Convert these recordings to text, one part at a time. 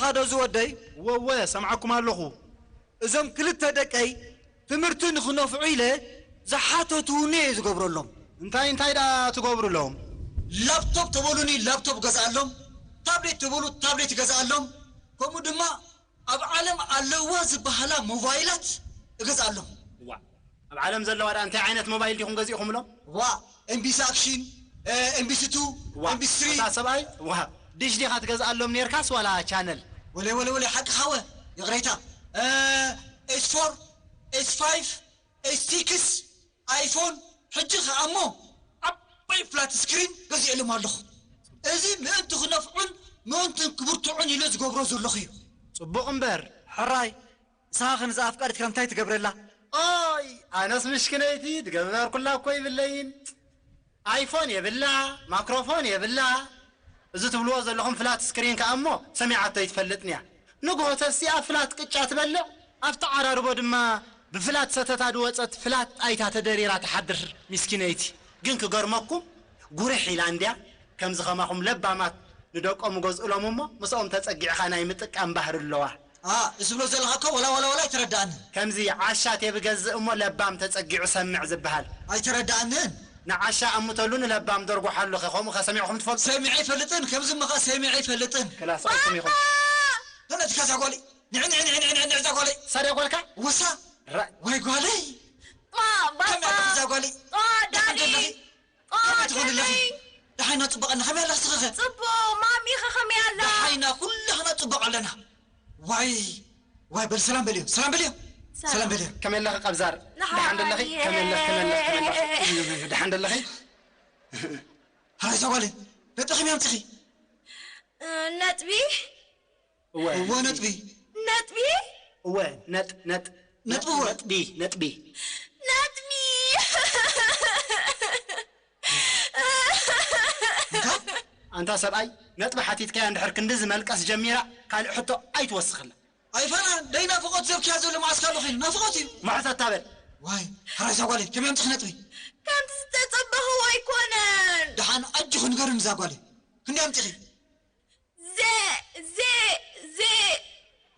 ኻዶ ዝወደይ? ወወ ሰምዓኩም ኣለኹ። እዞም ክልተ ደቀይ ትምህርቲ ንኽነፍዑ ኢለ ዝሓተቱኒ እየ ዝገብረሎም። እንታይ እንታይ ደኣ ትገብሩሎም? ላፕቶፕ ተበሉኒ ላፕቶፕ ገዝኣሎም፣ ታብሌት ተበሉ ታብሌት ገዝኣሎም፣ ከምኡ ድማ ኣብ ዓለም ኣለዋ ዝበሃላ ሞባይላት እገዝኣሎም። ዋ ኣብ ዓለም ዘለዋ ደኣ እንታይ ዓይነት ሞባይል ዲኹም ገዚእኹምሎም? ዋ ኤምቢሲ ኣክሽን፣ ኤምቢሲ ቱ፣ ዋ ኤምቢሲ ስሪ። እታ ሰብኣይ ዋ ዲሽ ዲኻ ትገዝኣሎም ኔርካስ ዋላ ቻነል? ወለ ወለ ወለ ሓቂ ሓወ ይቕሬታ። ኤች ፎር፣ ኤች ፋይቭ፣ ኤች ሲክስ፣ ኣይፎን፣ ሕጂ ኸኣ እሞ ዓባይ ፍላት ስክሪን ገዚኤሎም ኣለኹ። እዚ ምእንቲ ክነፍዑን ምእንቲ ክብርትዑን ኢለ ዝገብሮ ዘለኹ እዩ። ጽቡቕ እምበር። ሕራይ ንስኻ ኸ ነዛ ኣፍቃሪትካ እንታይ ትገብረላ? ኣይ ኣነስ ምሽክነይቲ ድገበርኩላ እኮ ይብለይን። ኣይፎን የብላ፣ ማክሮፎን የብላ። እዚ ትብልዎ ዘለኹም ፍላት ስክሪን ከኣ እሞ ሰሚዓቶ ኣይትፈልጥን እያ። ንግሆ ተሲኣ ፍላት ቅጫ ትበልዕ፣ ኣብቲ ዓራርቦ ድማ ብፍላት ሰተታ ድወጸት ፍላት ጣይታ ተደሪራ ትሓድር ሚስኪነይቲ። ግን ክገርመኩም ጉርሕ ኢላ እንድያ ከምዚ ኸማኹም ለባማት ንደቆም እገዝኡሎም እሞ ምስኦም ተጸጊዕኻ ናይ ምጥቃም ባህሪ ኣለዋ። ኣ ዝብሎ ዘለኻ እኮ ወላ ወላ ወላ ኣይተረዳኣንን። ከምዚ ዓሻ ቴብ ገዝእ እሞ ለባም ተጸጊዑ ሰምዕ ዝበሃል። ኣይተረዳኣንን። ንዓሻ ኣምተሉ ንለባም ደርጉሓሉ ኸ ከምኡ ኸ ሰሚዕኹም ትፈልጡ? ሰሚዐ ኣይፈልጥን። ከምዚ እሞ ኸኣ ሰሚዐ ኣይፈልጥን። ክላስ ኣኩም ኢኹም። ተነትካ እዛ ጓለይ ንዕ ንዕ ንዕ ንዕ ንዕ እዛ ጓለይ። ሳድያ ጓልካ? ወሳ ራእ ዋይ ጓለይ። ባ ባባ ከመይ ኣለኺ እዛ ጓለይ? ባ ዳዲ። ከመይ ትኾኒ ኣለኺ? ደሓና ጽቡቕ ኣለና። ከመይ ኣለኺ ስኺኸ? ጽቡቕ። ማሚኸ ከመይ ኣላ? ደሓና ኩላህና ጽቡቕ ኣለና። ዋይ ዋይ በሊ ሰላም በልዮ። ሰላም በልዮ። ሰላም በልዮ። ከመይ ኣለኺ ቀብዛር? ደሓን ደለኺ? ከመይ ኣለኺ? ከመይ ኣለኺ? ከመይ ኣለኺ? ደሓን ደለኺ? ሃይ እዛ ጓለይ ነጥኺ ከመይ ኣምጺኺ? ነጥቢ እወ እወ ነጥቢ ነጥቢ እወ ነጥ ነጥ ነጥቢ እወ ነጥቢ ነጥቢ ነጥቢ ኣንታ ሰብኣይ ነጥቢ ሓቲትካያ እንድሕር ክንድዚ መልቀስ ጀሚራ ካልእ ሕቶ ኣይትወስኽላ። ኣይፋና ደይ ናፍቖት ዘብክያ ዘሎ መዓስ ካሎ ኮይኑ ናፍቖት እዩ። መሕተታ በል። ዋይ ሓራይ እዛ ጓለይ ከመይ ኣምፅኺ ነጥቢ? ከምቲ ዝተፀበኽዎ ኣይኮነን። ደሓን ኣጆኺ ንገርኒ እዛ ጓለይ ክንደይ ኣምፂኺ? ዜ ዜ ዜ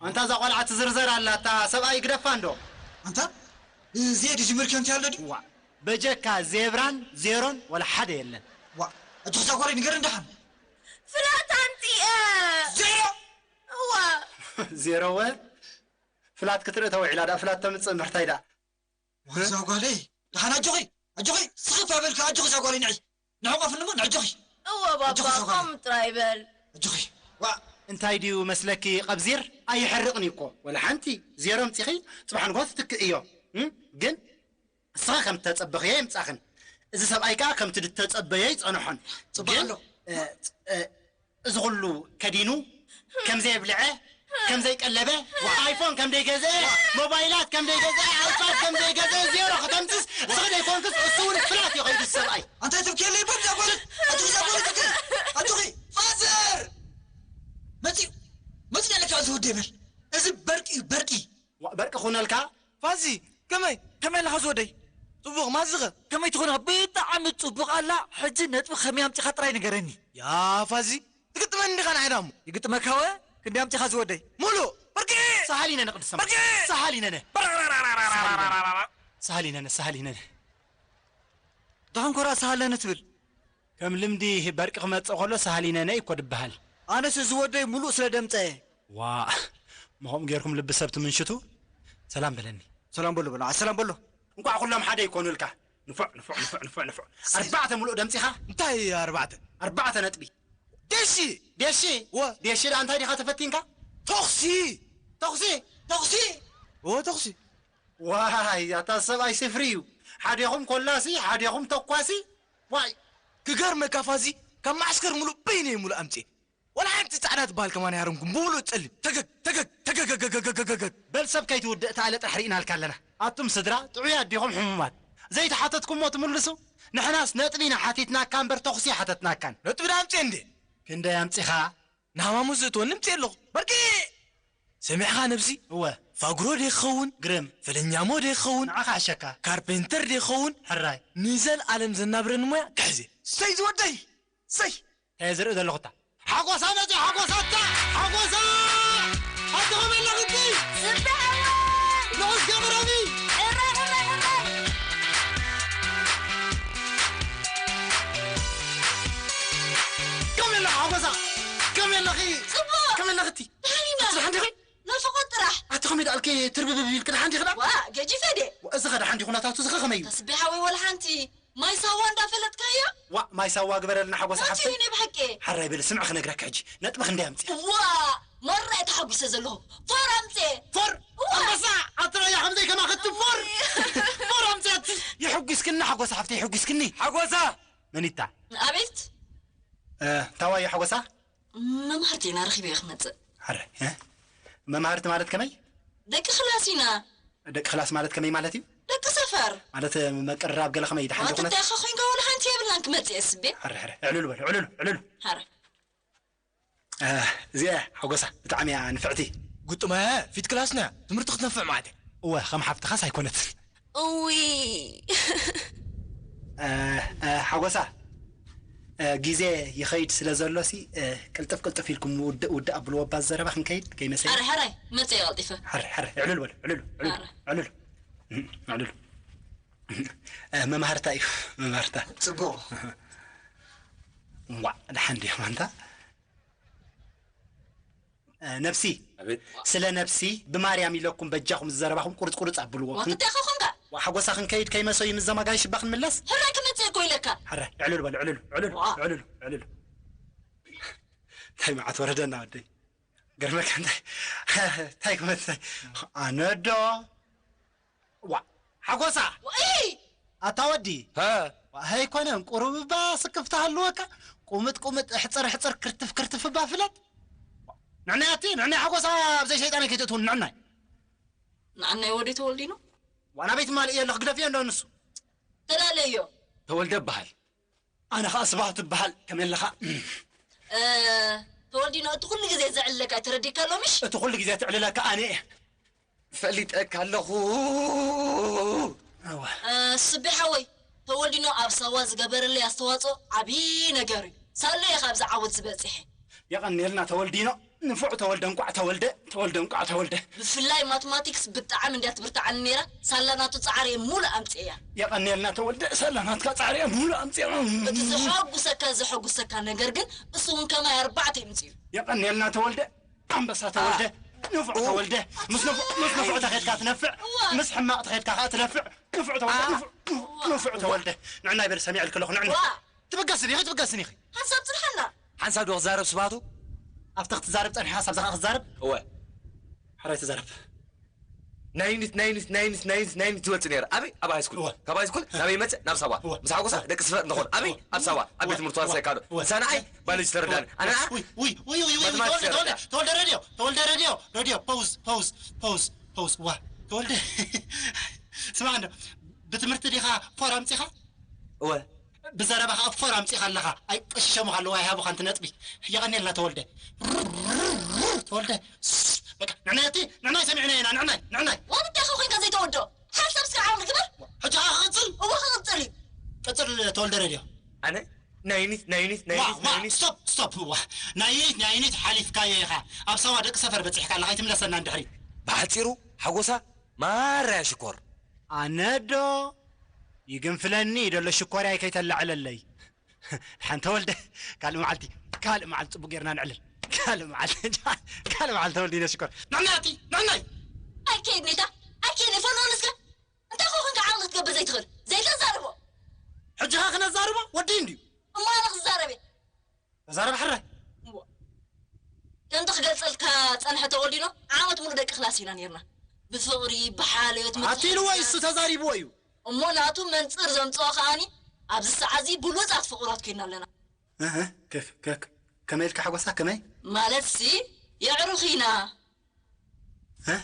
ኣንታ እዛ ቆልዓ ትዝርዘር ኣላ፣ እታ ሰብኣይ ግደፋ እንዶ። ኣንታ ዜ ድጅምር ከምቲ ኣሎ ድዩ? ዋ በጀካ ዜብራን ዜሮን ወላ ሓደ የለን። ዋ ኣጆኺ እዛ ጓለይ ንገርኒ ደሓን። ፍላት ኣምፂአ። ዜሮ። እዋ። ዜሮ ወ ፍላት ክትርኢ ተውዒላ ዳ ፍላት ተምፅእ ምሕታይ ዳ እዛ ጓለይ ደሓን ኣጆኺ ኣጆኺ ስኽፍ ኣበልካ ኣጆኺ እዛ ጓለይ ንዒ ንዕቆፍኒ እሞ ንዕጆኺ እወ ባባ ኣጆኺ እዛ ጓለይ። ከምኡ ጥራይ በል ኣጆኺ ዋ እንታይ ድዩ መስለኪ ቀብዚር ኣይሕርቕን እዩ እኮ ወላ ሓንቲ ዜሮ ምፂኺ ፅባሕ ንግሆ ትትክእ እዮ እም? ግን ንስኺ ከም እተፀበኽዮ የምፃኽን እዚ ሰብኣይ ከዓ ከምቲ ድተፀበዮ ይፀንሖን ጽቡቕ ግን ኣሎ። እ፣ እ፣ እዚ ኩሉ ከዲኑ ከም ዘየብልዐ ከም ዘይቀለበ ኣይፎን ከም ዘይገዝአ ሞባይላት ከም ዘይገዝአ ኣይፓድ ከም ዘይገዝአ ዜሮ ከተምፅስ እስኺ ዘይኮንክስ እሱ እውን ፍላት እዩ ከይዱ ሰብኣይ ኣንታይ ትብክየለይ በል ዛጎል ኣጆኺ ዛጎል ትብክየ ኣጆኺ ፋዘር መፂኡ መፂኡ ኣለካ እዚ ወደይ በል እዚ በርቂ እዩ በርቂ ዋ- በርቂ ኩነልካ ፋዚ ከመይ ከመይ ኣለኻ ዝወደይ ጽቡቕ ማዝኸ ከመይ ትኾና ብጣዕሚ ጽቡቕ ኣላ ሕጂ ነጥቢ ከመይ ኣምጺኻ ጥራይ ንገረኒ ያ ፋዚ ትግጥመኒ ዲኻ ንዓይ ዳሞ ይግጥመካ ወ ክንደይ ኣምጺኻ ዝወደይ ሙሉእ ብርቂ ሰሃሊነ ንቅድስተ ማርያም ሰሃሊነነ ሰሃሊነነ ሰሃሊነነ ደሓን ኮራ ሰሃለነ ትብል ከም ልምዲ በርቂ ክመጽእ ከሎ ሰሃሊነነ እኮ ድበሃል ኣነስ እዚ ወደይ ሙሉእ ስለ ደምጸ እየ ዋ ምኸም ጌርኩም ልቢ ሰብ ትምንሽቱ ሰላም በለኒ ሰላም በሎ በሎ ሰላም በሎ እንቋዕ ኩሎም ሓደ ይኮኑልካ ንፉዕ ንፉዕ ንፉዕ ንፉዕ ንፉዕ ኣርባዕተ ሙሉእ ደምጺኻ እንታይ ኣርባዕተ ኣርባዕተ ነጥቢ ደሺ ደሺ ወ ደሺ ደኣ እንታይ ዲኻ ተፈቲንካ ተኹሲ ተኹሲ ተኹሲ ወ ተኹሲ ዋይ ኣታ ሰብኣይ ስፍሪ እዩ ሓዴኹም ኮላሲ ሓዴኹም ተኳሲ ዋይ ክገርመካ ፋዚ ካብ ማዓስከር ሙሉእ በይነይ ሙሉእ ኣምፅእ ዋላ ሓንቲ ፃዕዳ ትበሃል ከማን ያረምኩም ብሙሉእ ፀሊም ተገግ ተገግ ተገገገገገገገግ በል ሰብ ከይትውድእ ተኣለ ጥራሕ ርኢናልካ ኣለና ኣቱም ስድራ ጥዑያት ዲኹም ሕሙማት ዘይተሓተትኩሞ ትምልሱ ንሕናስ ነጥቢ ኢና ሓቲትናካ እምበር ተኹሲ ሓተትናካን ነጥቢ ዳምፅእ እንዴ ክንደይ ኣምፂኻ ንሃማሙዝ እትወኒ ምፅእ ኣለኹ በርቂ ሰሚዕኻ ነብሲ እወ ፋግሮ ዶ ይኸውን ግርም ፍልኛሞ ዶ ይኸውን ንዓኻ ኣሸካ ካርፔንተር ዶ ይኸውን ሕራይ ንዘልኣለም ዘናብረኒ ሞያ ክሕዜ ሰይ ዝወደይ ሰይ እንታይ ዝርኢ ዘለኹ እታ ሓጎሳ መፂ ሓጎሳ እታ ሓጎሳ ትርብብብ ኢልክ ደሓን ዲኺ ደኣ? ዋ፣ ገጂፈ ድየ? እዚ ኸ ደሓን ዲኹ ኩነታቱ፣ እዚ ኸ ከመይ እዩ? ተስቢሓ ወይ ወላ ሓንቲ። ማይ ሳዋ እንዳፈለጥካዮ? ዋ፣ ማይ ሳዋ ግበረልና ሓጎስ ሓፍተይ። ናይ ብሓቂ። ሓራይ በል ስምዒ ክነግረካ ሕጂ። ነጥቢ ክንደይ ኣምጺኣ? ዋ፣ መራ እየ ተሓጒሰ ዘለኹ። ፎር ኣምጽኤ። ፎር? ዋ። ኣንበሳ! ኣትረያ ከምዘይ ከማኸቲ ፎር! ፎር ኣምጽኣት! የሕጒስክኒ ሓጎሳ ሓፍተይ፣ የሕጒስክኒ። ሓጎሳ! መኒታ? ኣቤት። እ፣ ታዋይ ሓጎሳ? መምሃርቲ ኢና ረኺበዮ ክመጽእ። ኣረ፣ እ? መምሃርቲ ማለት ከመይ? ደቂ ክላስ ኢና። ደቂ ክላስ ማለት ከመይ ማለት እዩ? ደቂ ሰፈር። ማለት፣ እ፣ መቅርራብ ገለ ከመይ ድሓን ዶ ኩነት? እንታይ ኢኻ ኮይንካ ወላ ሓንቲ የብልናን ክመጽእ እየ ስቤ። ኣረ፣ ኣረ፣ ዕልሉ በሉ፣ ዕልሉ፣ ዕልሉ። ኣረ። እ፣ እዚኣ ሓጎሳ ብጣዕሚ እያ ንፍዕቲ። ግጥመ ፊት ክላስና ትምህርቲ ክትነፍዕ ማለት እያ። እወ፣ ከም ሓፍትኻስ ኣይኮነትን። እውይ። እ፣ እ፣ ሓጎሳ፣ እ፣ ግዜ ይኸይድ ስለ ዘሎሲ፣ እ፣ ቅልጥፍ ቅልጥፍ ኢልኩም ውድእ ውድእ ኣብልዎ፣ ባ ዘረባ ክንከይድ ከይመሰየ። ሕራይ፣ ሕራይ፣ መጸ ቀልጢፈ። ሕራይ፣ ሕራይ፣ ዕልል በሉ፣ ዕልል፣ ዕልል፣ ሕራይ። ዕልል፣ ዕልል። እ፣ መማህርታ እዩ፣ መማህርታ። ጽቡቕ። ዋዕ፣ ደሓን ድዮም ኣንታ? እ፣ ነብሲ፣ ኣቤት። ስለ ነብሲ ብማርያም ኢለኩም በጃኹም ዝዘረባኹም ቁርጽ ቁርጽ ኣብልዎ። ወክልተ ኢኻ ኾንካ? ዋ፣ ሓጎሳ ክንከይድ ከይመሰዩ ምስ ዘማጋይ ሽባ ክንምለስ? ሕራይ ክመጽእ እኮ ኢለካ። ሕረ፣ ዕልል በሉ፣ ዕልል፣ ዕልል፣ ዋ። ዕልል፣ ዕልል። እንታይ መዓት ወረደና ወደይ። ገርመካ እንታይ፣ እንታይ ክመት፣ ኣነዶ። ዋ፣ ሓጎሳ! እይ! ኣታ ወዲ! ሃ! ዋ፣ ኣይኮነን፣ ቁሩብ እባ ስክፍታ ሃልወካ። ቁምጥ ቁምጥ፣ ሕጽር ሕጽር፣ ክርትፍ ክርትፍ እባ ፍለጥ። ንዕናይ ኣቲ፣ ንዕናይ ሓጎሳ ኣብ ዘይሸይጣን ከይትእትውን፣ ንዕናይ። ንዓናይ ወዲ ተወልዲኖ? ዋ፣ ናበይ ትማልእዮ ኣለኽ? ግደፍዮ እንዶ ንሱ። ተላለዮ። ተወልደ እበሃል። ኣነ ኸኣ ስብሃቱ እበሃል። ከመይ ኣለኻ? እ፣ ተወልዲኖ፣ እቲ ኩሉ ግዜ ዘዕልለካ ተረዲእካ ኣሎ፣ ምሽ? እቲ ኩሉ ግዜ ትዕልለካ ኣነ እየ። ፈሊጠካ ኣለኹ። ኣዋ። እ፣ ስቤ ሓወይ፣ ተወልዲኖ ኣብ ሳዋ ዝገበረለይ ኣስተዋጽኦ ዓቢ ነገር እዩ። ሳለየ ካብዚ ዓወት ዝበጽሐ። የቐንየልና ተወልዲኖ። ንፉዕ ተወልደ፣ እንቋዕ ተወልደ፣ ተወልደ፣ እንቋዕ ተወልደ። ብፍላይ ማትማቲክስ ብጣዕሚ እንድያ ትብርትዓኒ ነይራ። ሳላ ናቱ ጻዕሪ እየ ሙሉእ ኣምጽኤያ። የቐንየልና ተወልደ፣ ሳላ ናትካ ጻዕሪ እየ ሙሉእ ኣምጽኤያ። እቲ ዘሐጉሰካ፣ ዘሐጉሰካ ነገር ግን እሱ እውን ከማይ ኣርባዕተ ይምጽኡ። የቐንየልና ተወልደ፣ ኣንበሳ ተወልደ፣ አ። ንፉዕ ኡ። ተወልደ፣ ምስ ንፉዕ፣ ምስ ንፉዕ ተኸድካ ትነፍዕ፣ እዋ። ምስ ሕማቕ ተኸድካ ከኣ ትነፍዕ። ንፉዕ ተወልደ፣ አ። ንፉዕ፣ ንፉዕ ተወልደ። ንዕናይ በል ሰሚዐልኪ ኣለኹ፣ ንዕናይ። ዋ። ትብገስን ኢኺ፣ ትብገስን ኢኺ። ሓንሳብ ጽንሓና። ሓንሳብ ዶ ክዛረብ ስብሃቱ? ኣብቲ ክትዛረብ ጸኒሕካ፣ ሳብዚ ከኣ ክትዛረብ? እወ። ሕራይ ተዛረብ። ናይኒት፣ ናይኒት፣ ናይኒት፣ ናይኒት፣ ናይኒት ዝወጽእ ነይረ። ኣበይ? ኣብ ሃይስኩል። እወ። ካብ ሃይስኩል ናበይ መጽእ? ናብ ሳዋ። እወ። ምስ ሓጎሳ እወ። ደቂ ስፈር እንተኾን። ኣበይ? እወ። ኣብ ሳዋ። ኣብ ቤት እወ። ትምህርቲ ዋንሳይ እወ። ካዶ። እወ። ሰናይ ባዮሎጂ ተረዳኒ። ኣነ እወ። ውይ፣ ውይ፣ ውይ፣ ውይ፣ ውይ፣ ማትማቲክስ ተወልደ፣ ተረዳ። ተወልደ፣ ተወልደ ሬድዮ፣ ሬድዮ፣ ሬድዮ፣ ፖውዝ፣ ፖውዝ፣ ፖውዝ፣ ፖውዝ። ዋ፣ ተወልደ። ስማዕ እንዶ፣ ብትምህርቲ ዲኻ ፎር ኣምጺኻ? እወ። ብዘረባኻ ፎር ኣምጺኻ ኣለኻ። ኣይቀሸሙኻ ኣለዉ፣ ኣይሃቡኻን እቲ ነጥቢ። የቐንየልና ተወልደ። ተወልደ። በቃ፣ ንዕናይ ኣቲ፣ ንዕናይ ሰሚዕና ኢና፣ ንዕናይ፣ ንዕናይ። ወዲ እንታይ ኮንካ ዘይተወዶ? ሓንሳብ እስከ ዓቕሊ ግበር። ሕጂ ኸኣ ክቕጽል? እወ፣ ክቕጽል እዩ። ቀጽል ተወልደ ሬድዮ። ኣነ? ናይኒት፣ ናይኒት፣ ዋ፣ ናይኒት፣ ዋ፣ ናይኒት። ስቶፕ፣ ስቶፕ፣ ዋ። ናይኒት፣ ናይኒት ሓሊፍካዮ ኢኻ። ኣብ ሳዋ ደቂ ሰፈር በጺሕካ ኣለኻ፣ ኣይትምለሰና እንድሕሪ። ብሓጺሩ፣ ሓጎሳ ማራ እያ ሽኮር። ኣነ ዶ ይግንፍለኒ እዩ ደሎ ሽኮርያይ ከይተላዕለለይ። ሓንቲ ወልደ፣ ካልእ መዓልቲ፣ ካልእ መዓልቲ ጽቡቅ ጌርና ንዕልል። ካልእ መዓልቲ፣ ካልእ መዓልቲ ተወልዲነ ሽኮር። ንዕናይ ኣቲ፣ ንዕናይ! ኣይከይድ ኔታ፣ ኣይከይድ፣ ፈንወኒ እስከ። እንታይ ኮ ኮንካ ዓቕሊ ክትገብር ዘይትኽእል? ዘይተዛርቦ። ሕጂ ኸ ክነዛርቦ? ወዲ እንድዩ። እሞ ኣነ ክዛረብ እየ። ተዛረብ ሕራይ። እሞ ከምቲ ክገልጸልካ ጸንሐ ተወልዲኖ፣ ዓመት ሙሉ ደቂ ክላስ ኢና ኔርና። ብፍቕሪ፣ ብሓልዮት፣ ኣቲ ኢልዎ እዩ፣ እሱ ተዛሪብዎ እዩ። እሞ ናቱ መንጽር ዘምጽኦ ከኣኒ፣ ኣብዚ ሰዓት እዚ ብሉጻት ፍቑራት ኮይና ኣለና። እህ፣ ከፍ-፣ ከ-፣ ከመይ ኢልካ ሓጎሳ፣ ከመይ? ማለትሲ፣ የዕሩኽ ኢና። እ?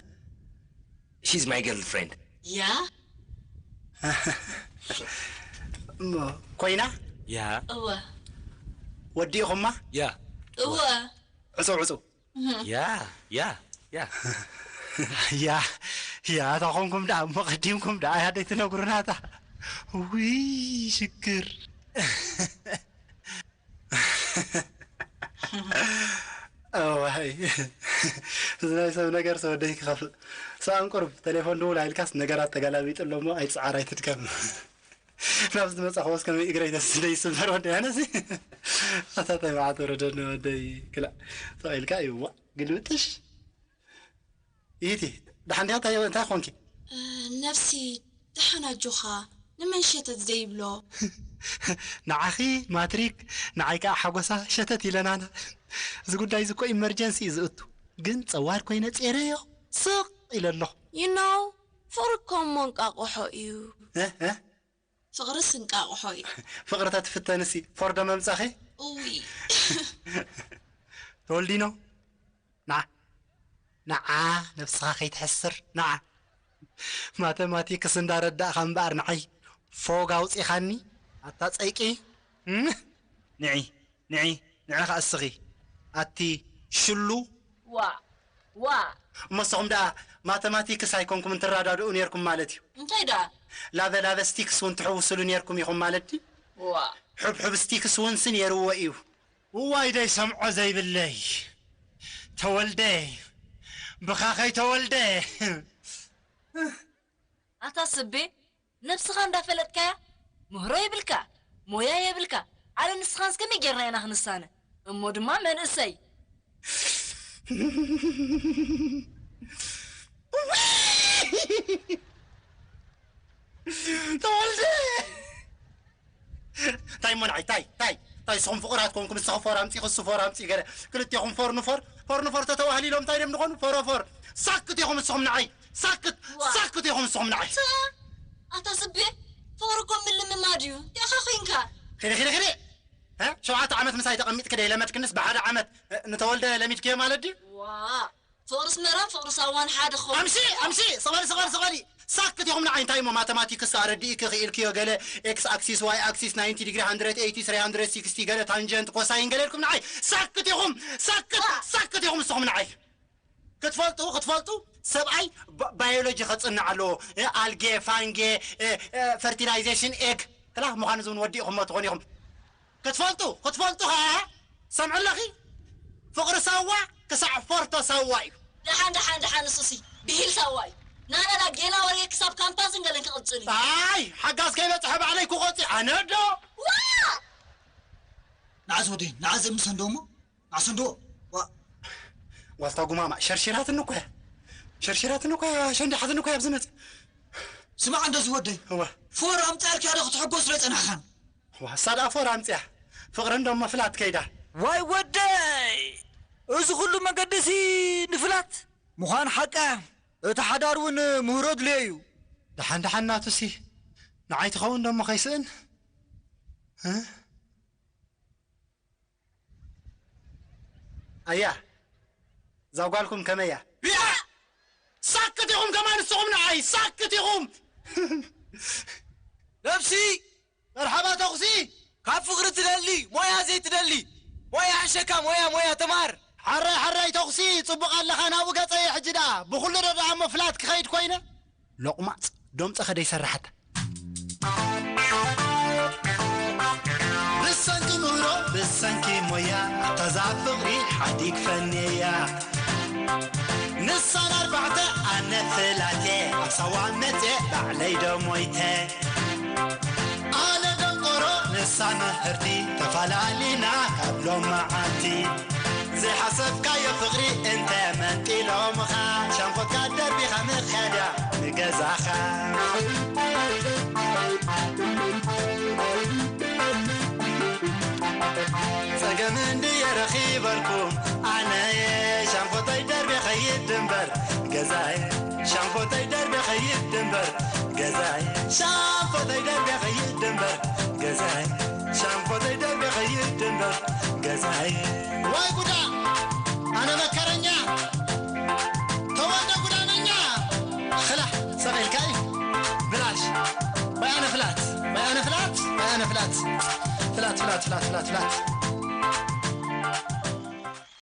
She's my girlfriend። ያ? እሞ፣ ኮይና? ያ። እወ። ወዲእኹማ? ያ። እወ። ዕጹ፣ ዕጹ። እህ። ያ፣ ያ፣ ያ። ያ፣ ያ፣ እታ ኾንኩም ደኣ፣ እሞ ቀዲምኩም ደኣ፣ እያ ደይ ትነግሩና እታ። ውይ፣ ሽግር። እዋይ፣ እዚ ናይ ሰብ ነገር ሰብ ወደይ ክኸፍእ። ሰኣን ቁሩብ፣ ቴሌፎን ድውል ኣይልካስ ነገራት ተገላቢጡ ኣሎ እሞ ኣይትጽዓር፣ ኣይትድከም። ናብዚ ዝመጻኹዎስ ከመይ እግረይ ደስ ደይ ይስበር ወደይ ኣነሲ። ኣታ ታይ መዓት ወረደኒ ወደይ ክላእ። ሰቕ ኢልካ እዩ፣ ዋእ፣ ግልብጥሽ። ኢቲ። ደሓን ዲኻ? እንታይ እንታይ ኾንኪ? እ፣ ነብሲ፣ ደሓን ኣጆኻ። ንመን ሸተት ዘይብሎ? ንዓኺ ማትሪክ፣ ንዓይ ከኣ ሓጎሳ ሸተት ኢለናና። እዚ ጉዳይ እዚ እኮ ኢመርጀንሲ እዩ ዝእቱ። ግን ጸዋር ኮይነ ጼረዮ ስቕ ኢለ ኣለኹ። You know፣ ፍቕሪ እኮ እሞ እንቃቑሖ እዩ። እ፣ እ? ፍቕርስ እንቃቑሖ እዩ። ፍቕሪ ተትፍተንሲ ፎርዶ መምጻኺ? እውይ። ተወልዲኖ፣ ንዓ፣ ንዓ ነብስኻ ከይትሕስር፣ ንዓ። ማተማቲክስ እንዳረዳእኻ እምበኣር ንዓይ ፎግ ኣውጺኻኒ፣ ኣታ ጸይቂ። እም? ንዒ፣ ንዒ፣ ንዒ ኸኣ እስኺ፣ ኣቲ ሽሉ። ዋ፣ ዋ። እሞ ንስኹም ደኣ ማተማቲክስ ኣይኮንኩም እንትረዳድኡ ኔርኩም ማለት እዩ። እንታይ ደኣ? ላቨ ላቨ ስቲክስ እውን ትሕውስሉ ኔርኩም ኢኹም ማለት ድዩ? ዋ። ሕብሕብ ስቲክስ እውን ሲ ኔርዎ እዩ። እዋይ ደይ ሰምዖ ዘይብለይ። ተወልደ፣ ብኻ ከይተወልደ። ኣታ ስቤ፣ ነብስኻ እንዳፈለጥካያ ምህሮ የብልካ፣ ሞያ የብልካ። ኣነ ንስኻንስ ከመይ ጌርና ኢና ክንሳነ? እሞ ድማ መንእሰይ። ተወልደ! ታይ እሞ ንዓይ፣ ታይ፣ ታይ፣ ታይ፣ ንስኹም ፍቑራት ኮንኩም፣ ንስኻ ፎር ኣምጺ፣ ክሱ ፎር ኣምጺ፣ ገለ ክልቴኹም ፎር ንፎር፣ ፎር ንፎር ተተባህሊሎም እንታይ ድዮም ዝኾኑ? ፎሮፎር። ሳክት ኢኹም ንስኹም ንዓይ። ሳክት፣ ዋ። ሳክት ኢኹም ንስኹም ንዓይ። ታ-፣ ኣታ ስቤ፣ ፍቕሪ እኮ ምልምማድ እዩ። እንታይ ኢኻ ኮንካ? ኺዲ፣ ኺዲ፣ ኺዲ። እ? ሸውዓተ ዓመት ምሳይ ተቐሚጥኪ ዶ የለመድክንስ ብሓደ ዓመት፣ እ፣ ንተወልደ ለሚድክዮ ማለት ድዩ? ዋ፣ ፍቕሪ ኣስመራን ፍቕሪ ሳዋን ሓደ ክኸውን ኣምሲ፣ ይኽእል። ኣምሲ፣ ስቕ በሊ፣ ስቕ በሊ፣ ስቕ በሊ። ሳክት ኢኹም ንዓይ እንታይ እሞ ማተማቲክስ ኣረዲእኪ ክኢልክዮ ገለ ኤክስ ኣክሲስ፣ ዋይ ኣክሲስ፣ ናይንቲ ዲግሪ፣ ሃንድረድ ኤይቲ፣ ስሪ ሃንድረድ ሲክስቲ ገለ ታንጀንት ኮሳይን ገለ ኢልኩም ንዓይ። ሳክት ኢኹም፣ ሳክት፣ ዋ። ሳክት ኢኹም ንስኹም ንዓይ። ክትፈልጡ፣ ክትፈልጡ ሰብኣይ ባ-፣ ባዮሎጂ ከጽንዕ ኣለዎ። እ፣ ኣልጌ፣ ፋንጌ፣ እ፣ እ፣ ፈርቲላይዜሽን ኤግ። ክላ ምዃኑ ዝውን ወዲእኹሞ ትኾኑ ኢኹም። ክትፈልጡ፣ ክትፈልጡ ኸኣ ሰምዒ ኣለኺ። ፍቕሪ ሳዋ ክሳዕ ፎርቶ ሳዋ እዩ። ደሓን፣ ደሓን፣ ደሓን፣ ንሱሲ ብሂል ሳዋ እዩ። ናናና ጌና ወሬ ክሳብ ካምፓስን ገለን ክቕጽል እዩ። ኣይ፣ ሓጋዝ ከይበጽሐ ባዕለይ ክቖጽ ኣነ ዶ? ዋ! ንዓዝ ወደይ፣ ንዓዝ እምሰንዶ እሞ? ንዓዝ እንዶ? ዋ! ዋልታ ጉማማ፣ ሸርሺራትኒ እኮ እያ። ሸርሺራትኒ እኮ እያ፣ ሸንዲሓትኒ እኮ እያ ኣብዚ መጽእ። ስማዕ እንዶ ዝወደይ። እወ። ፎር ኣምጻልካ ዶ ክትሕጎስ ዶ ጸናሕኻን? ዋ፣ እሳ ደኣ ፎር ኣምጺኣ። ፍቕሪ እንዶ እሞ ፍላት ከይዳ። ዋይ ወደይ! እዚ ኩሉ መገድሲ ንፍላት? ምዃን ሓቃ፣ እቲ ሓዳር እውን ምህሮ ድልዮ እዩ። ደሓን ደሓን ናቱሲ፣ ንዓይ ትኸውን ዶ እሞ ከይስእን? እ? ኣያ፣ እዛ ጓልኩም ከመይ እያ? ያ! ሳክት ኢኹም ከማን ንስኹም ንዓይ፣ ሳክት ኢኹም! ነብሲ! መርሓባ ተኹሲ! ካብ ፍቕሪ ትደሊ፣ ሞያ ዘይትደሊ! ሞያ ሕሸካ፣ ሞያ፣ ሞያ ተማር! ሓራይ፣ ሓራይ ተኹሲ! ጽቡቕ ኣለኻ፣ ናብኡ ገጸየ ሕጂ ደኣ። ብኹሉ ዶ ደኣ እሞ ፍላት ክኸይድ ኮይነ? ሎቕማጽ፣ ዶምጸ ከደይ ሰራሓታ። ብሰንኪ ምህሮ፣ ብሰንኪ ሞያ፣ እታ ዛፍ ፍቕሪ ሓዲግ ፈንየያ። ንሳን ኣርባዕተ፣ ኣነ ፍላቴ፣ ኣብ ሳዋ መጽየ፣ ባዕለይ ዶ ሞይተ። ኣነ ደንቆሮ፣ ንሳ ምህርቲ፣ ተፋላሊና ካብ ሎም መዓልቲ። ዘይሓሰብካዮ ፍቕሪ እንተ መንጢሎምኻ፣ ሻንቆትካ ደርቢኻ ምኽያድያ ንገዛኻ። ጸገም እንድየ ረኺበልኩም ኣነየ፣ ሻንቆተይ ደርቢ ኸይድ እምበር ገዛየ። ሻንቆተይ ደርቢ ኸይድ እምበር ገዛየ። ሻንቆተይ ደርቢ ኸይድ እምበር ገዛየ። ሻንቆተይ ደርቢ ኸይድ እምበር ገዛየ። ዋይ ጉዳ! ኣነ መከረኛ! ተወልደ ጉዳነኛ! ኽላ፣ ሰቕ ኢልካ እዩ። ብላሽ። ባይ ኣነ ፍላት፣ ባይ ኣነ ፍላት፣ ባይ ኣነ ፍላት። ፍላት፣ ፍላት፣ ፍላት፣ ፍላት፣ ፍላት።